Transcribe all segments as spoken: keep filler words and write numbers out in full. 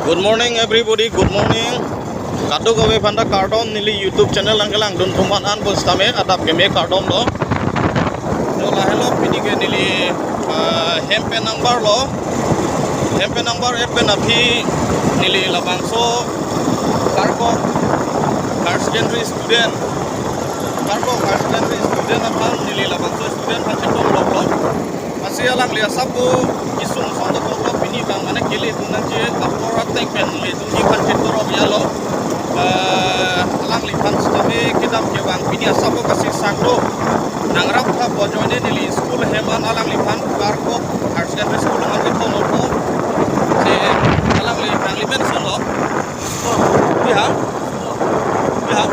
Good morning, everybody. Good morning. Kadokave aphanta kardom, neli YouTube channel nangkelangdun atum aphan an pusitame adap keme kardom lo. Jo lahelo pini ke neli, eh, hem pen nangbarlo. Hem pen nangbar-et pen aphi neli labangso Karkok Higher Secondary student, Karkok Higher Secondary student aphan neli labangso student aphan chetong loklo. Lasi alangli asap kesung ason dokoklo, pini abang mane kele dun nangji apor ateng pen le dunji aphan chetorop yalo. Eh, alangliphan sitame kedam kevang pini asap kasisak do. Nangrap tha pu ajoine neli school hem an alangliphan Karkok Higher Secondary School along kethon oklo. Si alangli, alangli amen koson lo? Bihar? Bihar?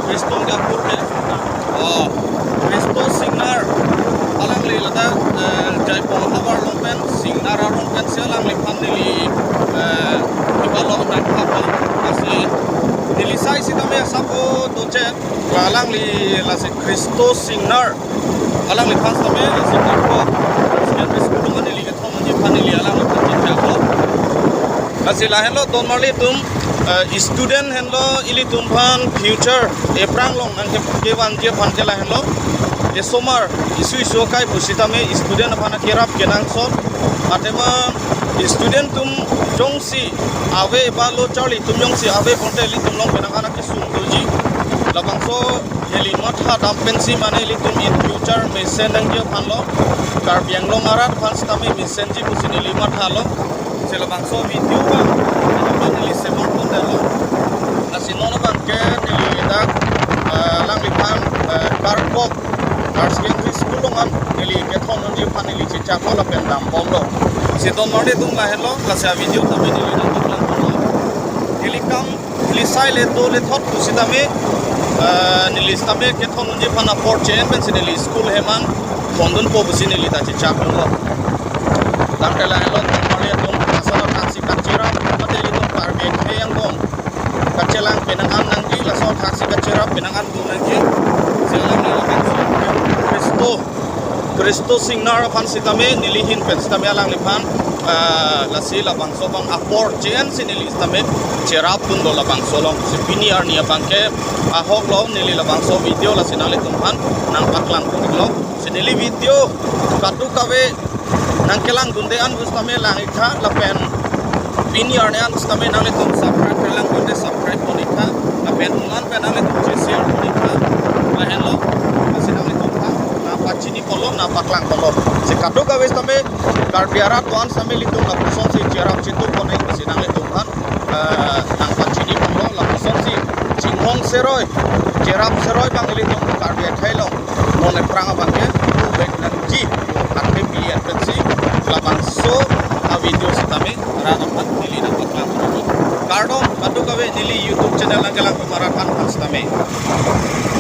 Christo Jaipur ke? Oh, Christo Singnar. Alangli ladak, eh, Jaipong havar along pen, Singnar arong pensi alangliphan neli, eh, ibalong nangkap. Lasi neli sai sitame asap dochot, alangli lasi Christo Singnar. Alangliphan sitame lasi Karkok Higher Secondary School along neli kethon nangji aphan neli alangliphan chechaklo. Lasi lahenlo don marli atum, eh, student henlo ilitum aphan future ephrang along nangke-, kevanji aphan ke lahenlo. Esomar isu isu akai pusitame student aphan akerap kenangsot. Athema student atum jongsi ave ba lo charli atum jongsi ave pulote ilitum along penang anak kesung doji. Labangso neli matha dam pensi mane ilitum in future mesen nangji aphan lo. Karbi Anglong arat aphan sitame mesenji pusi neli mathalo. Si labangso video abang neli semar pondetlo. Lasi non abangke neli dak, eh, alangliphan, eh, Karkok Higher Secondary School along an neli kethon nangji aphan neli chechaklo lapen dambomlo. Si don marli atum lahenlo, lasi avideo tame neli nangpaklangponlo. Neli kam neli sai le do le thot pusitame, eh, neli sitame kethon nangji aphan apor che-en pensi neli school hem an thondunpo pusi neli ta chechaklo. Tangte lahenlo don marli atum, laso athaksi kacherap mate ilitum Karbi akhei angbong kachelang penang an nangji, laso athaksi kacherap penang an dun nangji. Si alangli lapen Christo, Christo Singnar aphan sitame neli ahin pen sitame alangliphan, eh, lasi labangso abang apor che-ensi neli sitame cherapdunlo labangso along. Si pini arni abangke ahoklo neli labangso video lasi nanglitum aphan nangpaklangpon-iklo. Si neli video kadokave nangkelangdunde an pusitame lang-iktha lapen pini arni an sitame nanglitum subscribe kelangdunde subscribe pon-iktha lapen un-an pen nanglitum che-share pon-iktha. Lahenlo, lasi nanglitum aphan nangpachiniponlo, nangpaklangponlo. Si kadokave sitame Karbi arat do-an sitame ilitum lapusonsi cherap chitu pon-ik pusi nanglitum aphan, eh, nangpachiniponlo, lapusonsi chinghong seroi, cherap seroi abang ilitum Karbi akhei along non ephrang abangke uvek nangji pu athe pi-en pensi labangso avideo sitame rat aphan neli nangpaklangponlo. Kardom kadokave neli YouTube channel nangkelang atum arat aphan sitame.